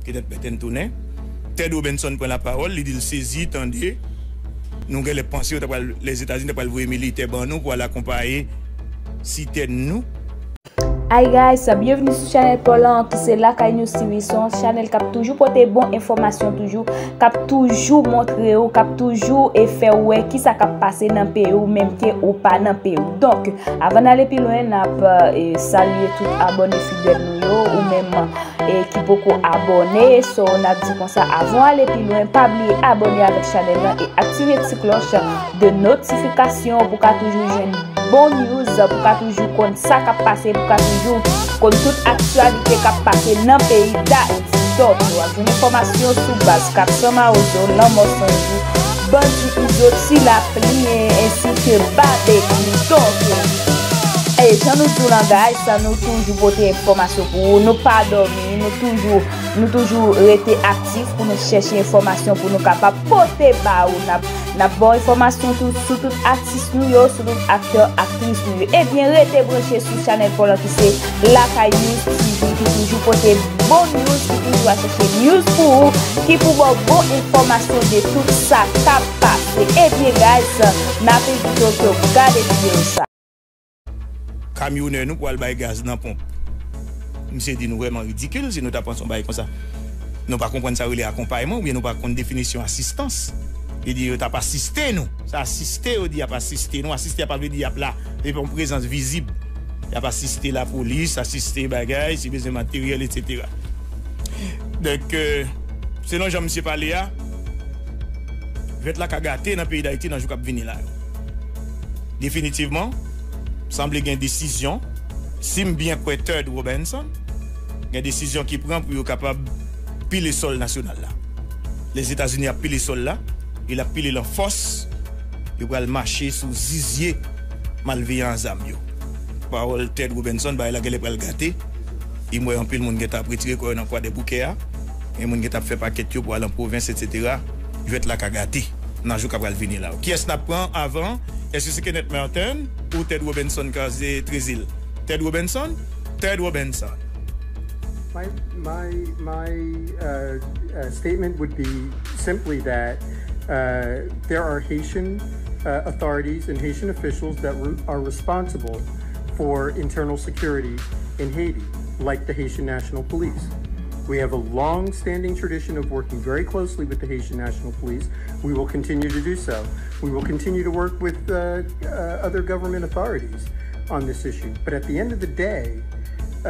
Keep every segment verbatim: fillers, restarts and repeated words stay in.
Kenneth Merten tounen. Ted Robinson pran lapawòl, li di l sezi, tande, nou genlè panse yo ta pral, Lèzetazini ta pral voye militè ban nou pou al akonpaye sitèn nou. Hi guys, byenvni sou chanèl pa w lan ki se Lakay News T V, se yon chanèl k ap toujou pote bon enfòmasyon toujou, k ap toujou montre w, k ap toujou e fè w wè kisa k ap pase nan peyi w, menm ke ou pa nan peyi w. Donk, avan n ale pi lwen, n ap, e, salye tout abòne fidèl nou yo, ou menm, e, ki poko abòne. So, n ap di konsa, avan w ale pi lwen, pa bliye abòne avèk chanèl lan e aktive ti klòch de notifikasyon pou ka toujou jwenn bon news, pou ka toujou konn sa k ap pase, pou ka toujou konn tout aktyalite k ap pase nan peyi Dayiti. Donk, w ap jwenn enfòmasyon sou baz Kat San Mawozo, lanmò san jou, bandi Izo, Ti Lapli, e, ensi ke Babekyou. Donk, e, jan nou di w lan, guys, nou toujou pote enfòmasyon pou ou. Nou pa dòmi, nou toujou, nou toujou rete aktif pou nou chèche enfòmasyon pou nou kapab pote ba ou. N ap, n ap ba w enfòmasyon tou, sou tout atis nou yo, sou tout aktè, aktris nou yo. Ebyen, rete branche sou chanèl pa w lan ki se Lakay News T V ki toujou pote bon news, ki toujou al chèche news pou ou, ki pou ba w bon enfòmasyon de tout sa k ap pase. Ebyen, guys, n ap envite w pou w gade videyo sa. Kamyonè nou pou al bay gaz nan ponp. Misye di nou vrèman ridikil si nou ta pran yon bagay konsa. Nou pa konprann sa yo rele akonpayman oubyen nou pa konn definisyon asistans. Li di yo t ap asiste nou. Sa asiste yo di y ap asiste nou. Asiste a pa vle di y ap la. Se pa yon prezans vizib. Y ap asiste lapolis, asiste bagay, si bezwen materyèl, etsetera. Donk, euh, selon jan misye pale a, jwèt la ka gate nan peyi Dayiti nan jou k ap vini la yo. Definitivman, sanble gen desizyon, si m byen kwè Ted Robinson, gen desizyon ki pran pou yo kapab pile sòl nasyonal la. Lèzetazini ap pile sòl la, e l ap pile l an fòs, yo pral mache sou zizye malveyan a zam yo. Pawòl Ted Robinson, bagay la genlè pral gate. E m wè anpil moun gentan ap retire kò yo nan Kwadèboukè a. Gen moun gentan ap fè pakèt yo pou al an pwovens, etsetera. Jwèt la ka gate nan jou k ap pral vini la yo. Kiyès n ap pran avan? Èske se Kenneth Merten ou Ted Robinson kraze Trezil? Ted Robinson? Ted Robinson. My my my uh, uh, statement would be simply that uh, there are Haitian uh, authorities and Haitian officials that re- are responsible for internal security in Haiti, like the Haitian National Police. We have a long-standing tradition of working very closely with the Haitian National Police. We will continue to do so. We will continue to work with uh, uh, other government authorities on this issue. But at the end of the day, uh,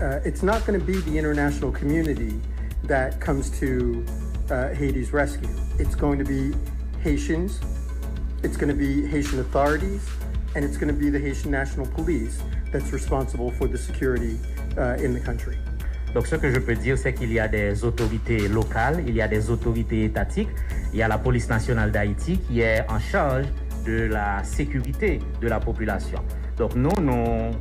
uh, it's not going to be the international community that comes to uh, Haiti's rescue. It's going to be Haitians, it's going to be Haitian authorities, and it's going to be the Haitian National Police that's responsible for the security uh, in the country. Donc, ce que je peux dire, c'est qu'il y a des autorités locales, il y a des autorités étatiques, il y a la police nationale d'Haïti qui est en charge de la sécurité de la population. Donc, nous, nous,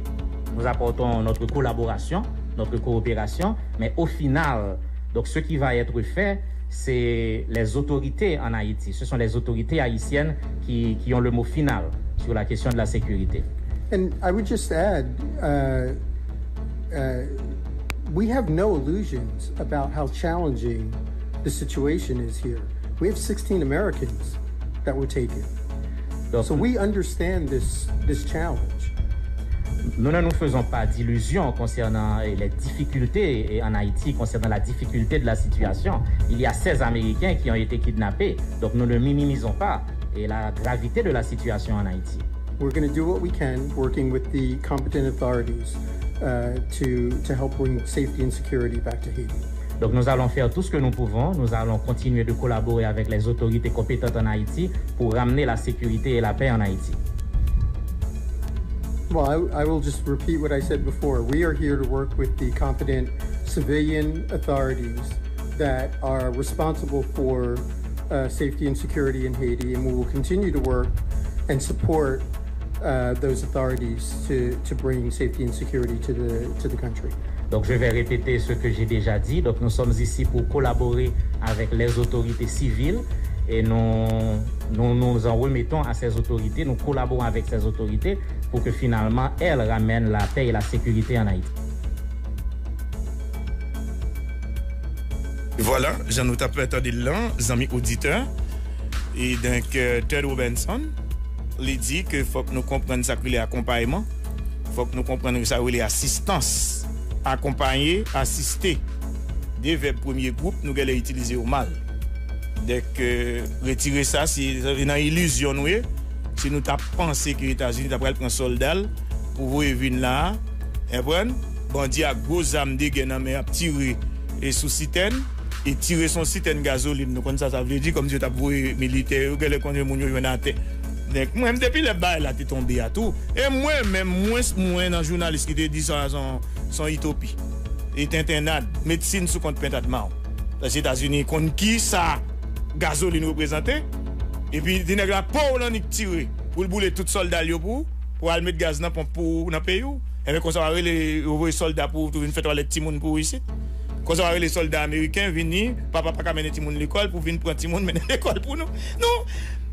nous apportons notre collaboration, notre coopération, mais au final, donc, ce qui va être fait, c'est les autorités en Haïti. Ce sont les autorités haïtiennes qui, qui ont le mot final sur la question de la sécurité. And I would just add, uh, uh, we have no illusions about how challenging the situation is here. We have sixteen Americans that were taken. Donc, so we understand this, this challenge. Nous ne nous faisons pas d'illusions concernant eh, les difficultés eh, en Haïti, concernant la difficulté de la situation. Il y a seize Américains qui ont été kidnappés, donc nous ne minimisons pas eh, la gravité de la situation en Haïti. We're going to do what we can, working with the competent authorities uh, to, to help bring safety and security back to Haiti. Donc nous allons faire tout ce que nous pouvons. Nous allons continuer de collaborer avec les autorités compétentes en Haïti pour ramener la sécurité et la paix en Haïti. Well, I, I will just repeat what I said before. We are here to work with the competent civilian authorities that are responsible for uh, safety and security in Haiti, and we will continue to work and support uh, those authorities to, to bring safety and security to the, to the country. Donc, je vais répéter ce que j'ai déjà dit. Donc, nous sommes ici pour collaborer avec les autorités civiles et nous, nous nous en remettons à ces autorités, nous collaborons avec ces autorités pour que finalement elles ramènent la paix et la sécurité en Haïti. Vwala, jan nou t ap tande l lan, zanmi oditè. E donk, euh, Ted Robinson, li di ke fòk nou konprann sa k rele akonpayman. Fòk nou konprann sa yo rele asistans. Akonpaye, asiste. De vèb premye gwoup, nou genlè itilize yo mal. Donk, euh, retire sa, se nan ilizyon nou ye. Si nou t ap panse ke Etazini ta pral pran sòlda l pou voye vin la a, konprann? Bandi ak gwo zam de gè nan men ap tire e sou sitèn, e tire sou yon sitèn gazolin. Nou konn sa sa vle di, kòmsi yo t ap voye militè yo, genlè konnen moun yo jwenn atè. Donk, mwen, depi lè bagay la te tonbe a tou, e mwen menm, mwens mwen nan jounalis ki te di sa, se yon, se yon itopi. E tentennad, medsin sou kont pentad mawon. Paske Etazini konn ki sa gazolin reprezante. Epi, di nèg la, pow, l annik tire pou l boule tout sòlda l yo pou ou, pou al met gaz nan ponp pou ou nan peyi w. Enben, konsa w a rele, yo voye sòlda pou ou tou vin fè twalèt timoun pou ou isit. Konsa w a rele sòlda ameriken vini, papa pa ka mennen timoun lekòl, pou vin pran timoun, mennen lekòl pou nou. Nou,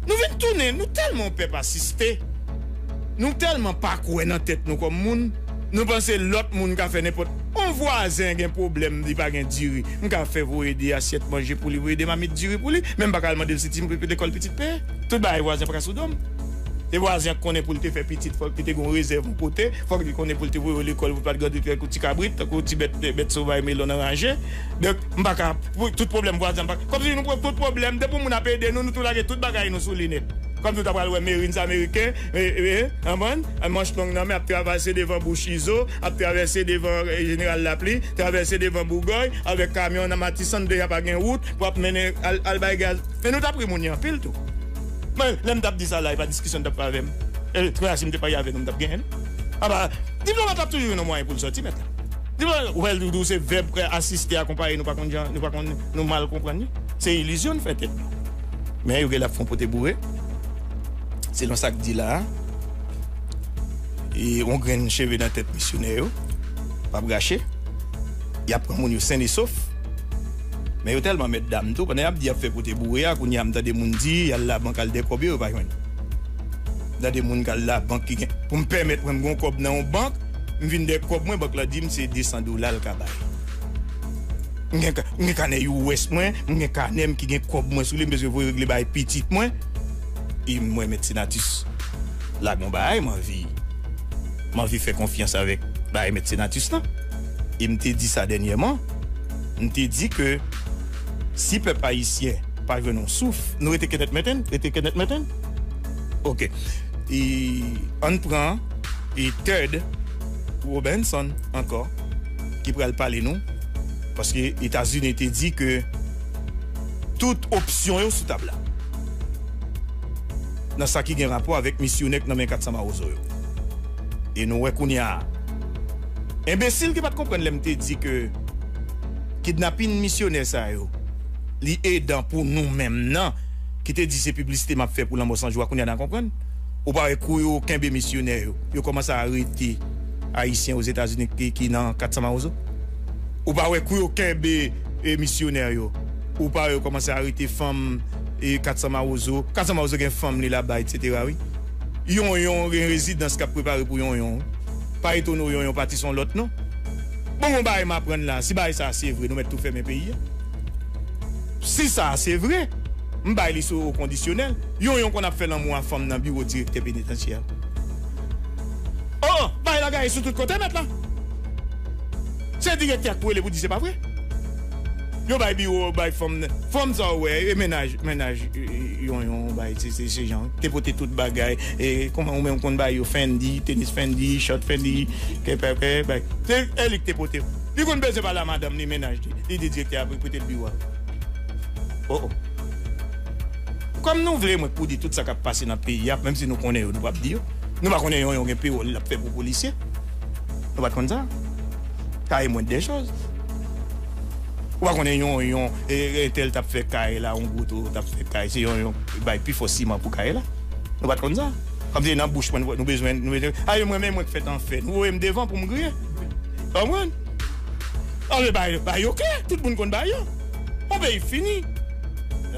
nou vin tounen, nou tèlman yon pèp asiste. Nou tèlman pa kwè nan tèt nou kòm moun, nou panse lòt moun ka fè nenpòt. Yon vwazen gen pwoblèm, li pa gen diri. M ka fè voye de asyèt manje pou li, voye de mamit diri pou li, men m pa ka al mande l si ti lekòl pitit peye. Tout bagay vwazen pa ka sou do m. Se vwazen an k konnen pou l te fè pitit, fòk li te gen yon rezèv yon kote, fòk li konnen pou l te voye yo lekòl pou l pa t grandi tankou ti kabrit, tankou ti bèt, bèt sovaj melon nan raje. Donk, m pa ka, pou tout pwoblèm vwazen, m pa, kòmsi nou pran tout pwoblèm, depi yon moun ap ede nou, nou tou lage tout bagay nou sou li nèt. Kòm nou ta pral wè Marines ameriken, e, e, e, anbann, an manch long nan men ap travèse devan bouch Izo, ap travèse devan, e, Jeneral Lapli, travèse devan Bougòy, avèk kamyon nan Matisan, deja pa gen wout, pou ap mennen al, al bay gaz. Men nou t ap ri moun yo anpil tou. Men, lè m t ap di sa la, e pa diskisyon n t ap fè avè m. E, trè a, si m te pale avè nou, m t ap genyen, non? Apa, diplomat ap toujou jwenn yon mwayen pou l sòti, mèt la. Diplomat, ou wè l di w se vèb asiste, akonpaye, nou pa konn jan, nou pa konn, nou mal konprann li. Se ilizyon n fè tèt nou. Men yo genlè ap fè yon pote boure. Selon sa k di la a, e yon grenn cheve nan tèt misyonè yo p ap rache. Y ap pran moun yo sen e sof. Men yo tèlman mèt dam tou, pandan y ap di y ap fè pote boure a, kounye a m tande moun di, y al labank al dèkòb yo, yo pa jwenn. M tande moun k al labank ki gen, pou m pèmèt mwen m gen yon kòb nan yon bank, m vin dèkòb mwen, bank la di m se de san dola l ka bay. M gen ka-, m gen kanè U S mwen, m gen kanè m ki gen kòb mwen sou li, m bezwen voye regle bagay pitit mwen. E mwen, Mèt Senatus, la gen yon bagay, m anvi, m anvi fè konfyans avèk bagay Mèt Senatus lan. E m te di sa dènyèman, m te di ke si pèp ayisyen pa jwenn yon souf, nou rete kenèt menten, rete kenèt menten. Ok. E ann pran, e Ted Robinson ankò, ki pral pale nou, paske Etazini te di ke tout opsyon yo sou tab la nan sa ki gen rapò avèk misyonè k nan men kat san mawozo yo. E nou wè kounye a, enbesil ki pa t konprann lè m te di ke kidnapin misyonè sa yo, li edan pou nou menm nan, ki te di se piblisite m ap fè pou Lanmò San Jou a, kounye a n a konprann. Ou pa wè kou yo kenbe misyonè yo, yo kòmanse arete Ayisyen Ozetazini ki, ki nan kat san mawozo? Ou pa wè kou yo kenbe, e, misyonè yo? Ou pa wè yo kòmanse arete fanm, e, kat san mawozo? Kat san mawozo gen fanm li laba, etsetera, wi. Yonyon gen rezidans k ap prepare pou Yonyon, wi. Pa etone w Yonyon pati s on lòt non. Bon, bon, bagay m aprann la, si bagay sa a se vre, nou mèt tou fèmen peyi a. Si sa a se vre, m bay li sou kondisyonèl. Yonyon konn ap fè lanmou a fanm nan biwo direktè penitansye a. Oh, bagay la gaye sou tout kote, mèt la. Se direktè a k pou rele pou di se pa vre. Yo bay biwo, bay fanm, fanm sa w wè, e mennaj, mennaj, e, e, Yonyon bay, se, se, se jan, te pote tout bagay, e, kòman ou menm konn bay yo Fendi, tenis Fendi, short Fendi, ke, ke, ke, bay. Se, e li k te pote. Li konn bezwen pale a madanm li, mennaj li. Li di direktè a pou pote l biwo a. Oh, oh. Kòm nou vle mwen pou di tout sa k ap pase nan peyi a, menm si nou konnen yo, nou p ap di yo. Nou pa konnen Yonyon gen pewòl l ap fè pou polisye. Nou pa t konn sa. Sa e moindre des choses. Ou pa konnen Yonyon, e, entèl t ap fè kay la, yon gwo toro t ap fè kay, se Yonyon bay pi fò siman pou kay la. Nou pa t konn sa. Kòmsi nan bouch mwen, nou bezwen, nou bezwen, a, mwen menm, mwen k fèt an fè. Nou voye m devan pou m griyen. Konprann? Anben, bay, bay yo klè, tout moun konn bay yo. On peyi fini.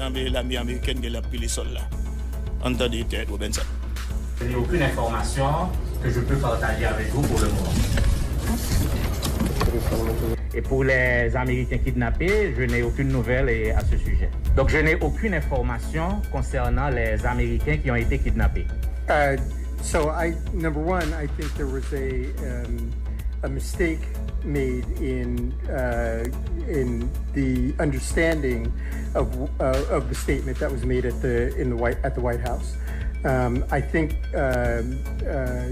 Anben, lame amerikèn genlè ap pile sòl la. Ann tande Ted Robinson. Je n'ai aucune information que je peux partager avec vous pour le moment. Et pour les Américains kidnappés, je n'ai aucune nouvelle, eh, à ce sujet. Donc, je n'ai aucune information concernant les Américains qui ont été kidnappés. Uh, so I, number one, I think there was a, um, a mistake made in, uh, in the understanding of, uh, of the statement that was made at the, in the White, at the White House. Um, I think, um, uh,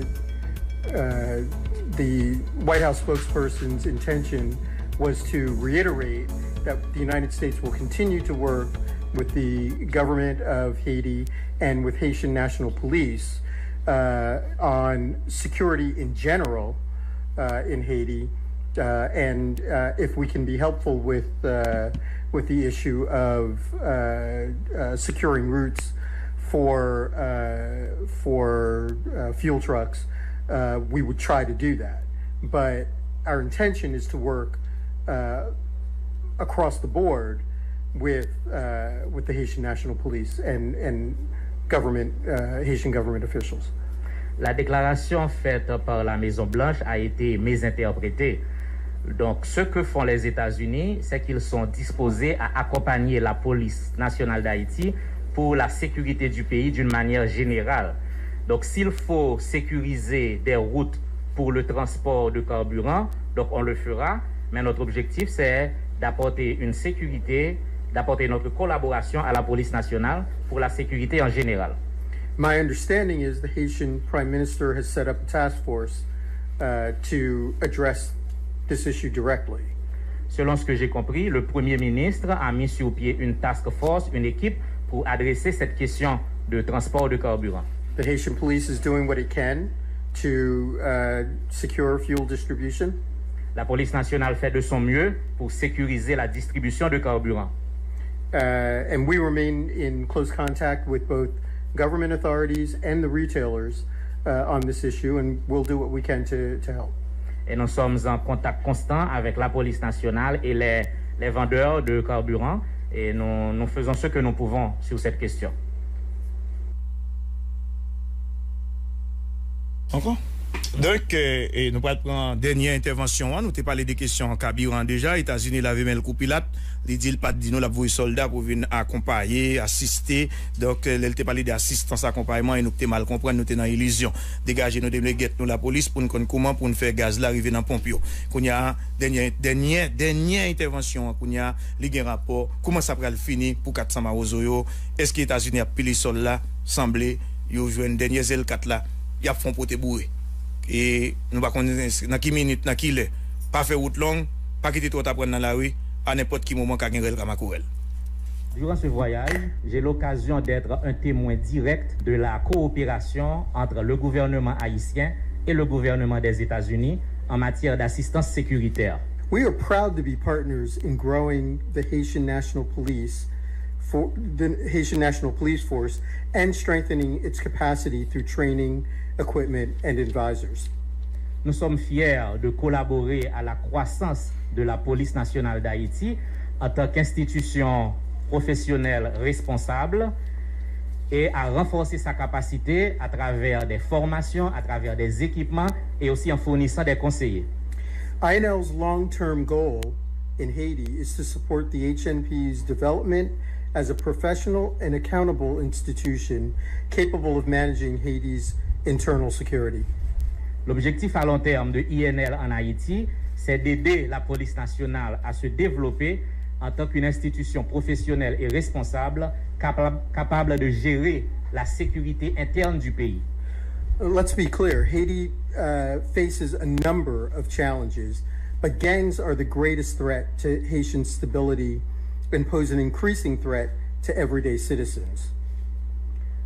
uh, the White House spokesperson's intention was to reiterate that the United States will continue to work with the government of Haiti and with Haitian National Police, uh, on security in general, uh, in Haiti, uh, and, uh, if we can be helpful with, uh, with the issue of, uh, uh, securing routes for, uh, for, uh, fuel trucks, uh, we would try to do that. But our intention is to work, uh, across the board with, uh, with the Haitian National Police and, and government, uh, Haitian government officials. La déclaration faite par la Maison Blanche a été mésinterprétée. Donc, ce que font les États-Unis, c'est qu'ils sont disposés à accompagner la police nationale d'Haïti pour la sécurité du pays d'une manière générale. Donc, s'il faut sécuriser des routes pour le transport de carburant, donc on le fera, mais notre objectif, c'est d'apporter une sécurité, d'apporter notre collaboration à la police nationale pour la sécurité en général. My understanding is the Haitian Prime Minister has set up a task force, uh, to address this issue directly. Selon ce que j'ai compris, le Premier ministre a mis sur pied une task force, une équipe pour adresser cette question de transport de carburant. The Haitian police is doing what it can to, uh, secure fuel distribution. La police nationale fait de son mieux pour sécuriser la distribution de carburant. Uh, and we remain in close contact with both government authorities and the retailers, uh, on this issue, and we'll do what we can to, to help. Et nous sommes en contact constant avec la police nationale et les, les vendeurs de carburant, et nous, nous faisons ce que nous pouvons sur cette question. Ankò? Donk, e, e, nou pral pran dènye entèvansyon an. Nou te pale de kesyon kabiran deja. Etazini lave men l kou Pilat. Li di l pa t di nou l ap voye sòlda pou vin akonpaye, asiste. Donk, e, lè l te pale de asistans, akonpayman, e nou te mal konprann, nou te nan ilizyon. Degaje nou, delegèt nou lapolis pou n konn kouman pou n fè gaz la rive nan ponp yo. Kounye a, dènye, dènye, dènye entèvansyon an, kounye a, li gen rapò. Kouman sa pral fini pou kat san mawozo yo? Èske Etazini ap pile sòl la? Sanble yo jwenn dènye zèl kat la, y ap fè yon pote boure. E nou pa konnen nan ki minit, nan ki lè. Pa fè wout long, pa kite twò ta pran nan lari, a nenpòt ki moman ka gen rèl ka makorèl. Durant ce voyage, j'ai l'occasion d'être un témoin direct de la coopération entre le gouvernement haïtien et le gouvernement des États-Unis en matière d'assistance sécuritaire. We are proud to be partners in growing the Haitian National Police for the Haitian National Police Force and strengthening its capacity through training, equipment, and advisors. Nous sommes fiers de collaborer à la croissance de la Police nationale d'Haïti en tant qu'institution professionnelle responsable et à renforcer sa capacité à travers des formations, à travers des équipements et aussi en fournissant des conseillers. I N L's long-term goal in Haiti is to support the H N P's development as a professional and accountable institution capable of managing Haiti's internal security. L'objectif à long terme de I N L en Haïti, c'est d'aider la police nationale à se développer en tant qu'une institution professionnelle et responsable capable, capable de gérer la sécurité interne du pays. Let's be clear, Haiti, uh, faces a number of challenges, but gangs are the greatest threat to Haitian stability and pose an increasing threat to everyday citizens.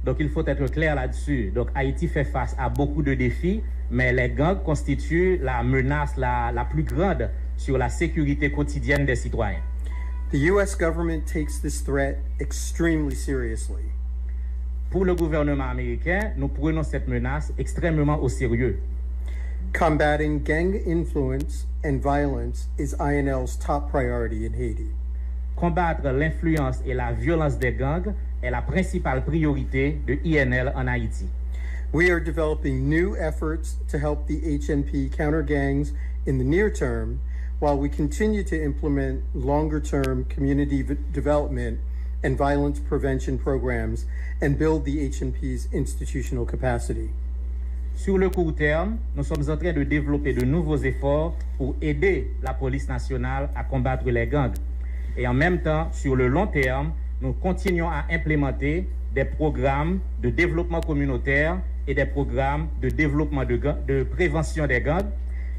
Donc, il faut être clair là-dessus. Donc, Haïti fait face à beaucoup de défis, mais les gangs constituent la menace la, la plus grande sur la sécurité quotidienne des citoyens. The U S government takes this threat extremely seriously. Pour le gouvernement américain, nous prenons cette menace extrêmement au sérieux. Combating gang influence and violence is I N L's top priority in Haiti. Combattre l'influence et la violence des gangs est la principale priorité de I N L en Haïti. We are developing new efforts to help the H N P counter gangs in the near term, while we continue to implement longer-term community v- development and violence prevention programs and build the H M P's institutional capacity. Sur le court terme, nous sommes en train de développer de nouveaux efforts pour aider la police nationale à combattre les gangs. Et en même temps, sur le long terme, nous continuons à implémenter des programmes de développement communautaire et des programmes de développement de, ga- de prévention des gangs.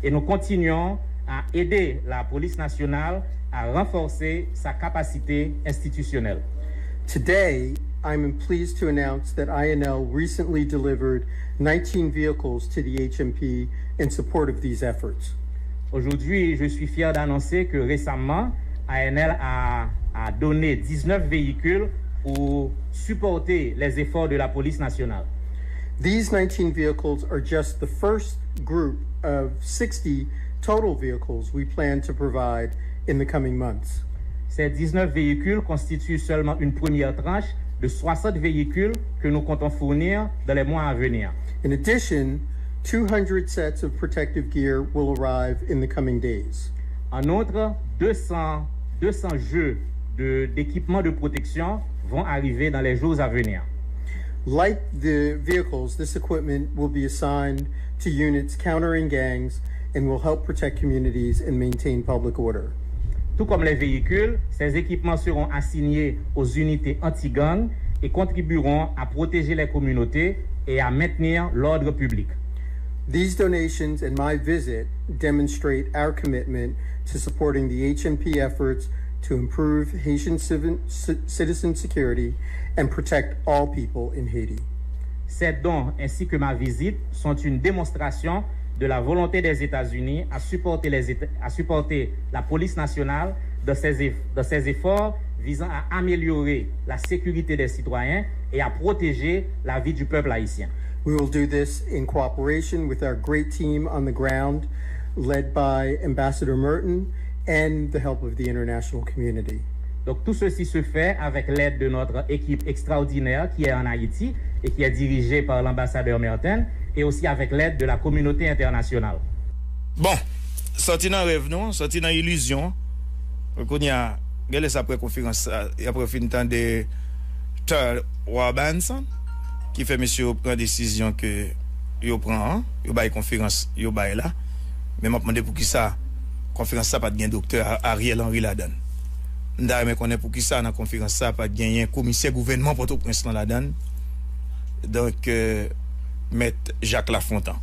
Et nous continuons à aider la police nationale à renforcer sa capacité institutionnelle. Today, I'm pleased to announce that I N L recently delivered nineteen vehicles to the H M P in support of these efforts. Aujourd'hui, je suis fier d'annoncer que récemment, A N L a, a donné dix-neuf véhicules pour supporter les efforts de la police nationale. These nineteen vehicles are just the first group of sixty total vehicles we plan to provide in the coming months. Ces dix-neuf véhicules constituent seulement une première tranche de soixante véhicules que nous comptons fournir dans les mois à venir. In addition, two hundred sets of protective gear will arrive in the coming days. En outre, deux cents, deux cents jeux de- d'équipements de protection vont arriver dans les jours à venir. Like the vehicles, this equipment will be assigned to units countering gangs and will help protect communities and maintain public order. Tout comme les véhicules, ces équipements seront assignés aux unités anti-gang et contribueront à protéger les communautés et à maintenir l'ordre public. These donations and my visit demonstrate our commitment to supporting the H M P efforts to improve Haitian civil, ci- citizen security and protect all people in Haiti. Ces dons ainsi que ma visite sont une démonstration de la volonté des États-Unis à supporter, les Éta- à supporter la police nationale dans ses, eff- dans ses efforts visant à améliorer la sécurité des citoyens et à protéger la vie du peuple haïtien. We will do this in cooperation with our great team on the ground, led by Ambassador Merton and the help of the international community. Donc tout ceci se fait avec l'aide de notre équipe extraordinaire qui est en Haïti et qui est dirigée par l'ambassadeur Merton et aussi avec l'aide de la communauté internationale. Bon, sòti nan rèv nou, sòti nan ilizyon. Kounye a, gen lè sa apre konferans sa, apre fin tande Tal Warbanson, ki fè mesye yo pran desizyon ke yo pran an, yo bay konferans, yo bay la. Men m ap mande poukisa konferans sa pa t gen doktè Ariel Henry ladan l. M ta renmen konnen poukisa nan konferans sa pa t genyen komisè gouvènman Pòtoprens lan ladan l. Donk, euh, Mèt Jacques Lafontant.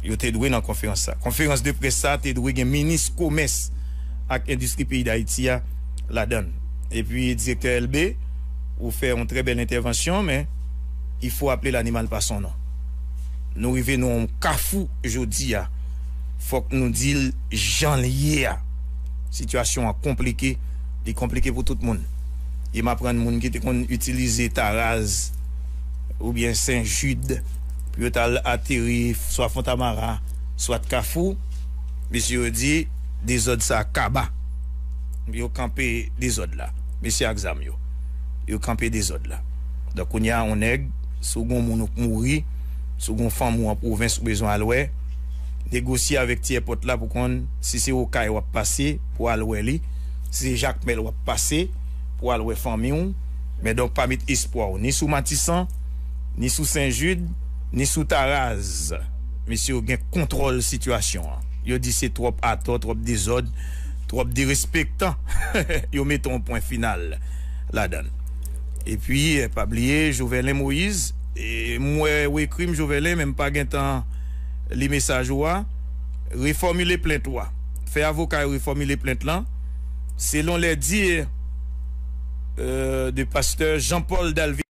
Yo te dwe nan konferans sa. Konferans de près sa te dwe gen minis komès ak endistri peyi Dayiti a ladan l. Epi, direktè L B, ou fè yon trè bèl entèvansyon, men il faut appeler l'animal par son nom. Nou rive nan yon kafou jodi a. Fòk nou di l jan l ye a. Sitiyasyon an konplike, li konplike pou tout moun. E m aprann moun ki te konn itilize Taraz oubyen Sen Jid pou yo t al ateri swa Fontamara, swa Kafou, mesye yo di dezòd sa kaba. Yo kanpe dezòd la. Mesye ak zam yo. Yo kanpe dezòd la. Donk, kounye a, yon nèg, si w gen yon moun ou k mouri, si w gen yon fanmi w an pwovens ou bezwen al wè, negosye avèk ti èpòt la pou konn si se Okay w ap pase pou al wè li, si se Jakmèl w ap pase pou al wè fanmi w. Men donk, pa met espwa w ni sou Matisan, ni sou Sen Jid, ni sou Taraz. Mesye yo gen kontwòl sitiyasyon an. Yo di se twòp atò, twòp dezòd, twòp derespektan. Yo mete yon pwen final ladan l. Epi, eh, pa bliye, Jovelin Moïse, e, m wè w ekri m, Jovelin, men m pa gentan li mesaj ou a. Refòmile plent ou a. Fè avoka yo refòmile plent lan. Selon les dires, euh, de pastè Jean-Paul Dalvin,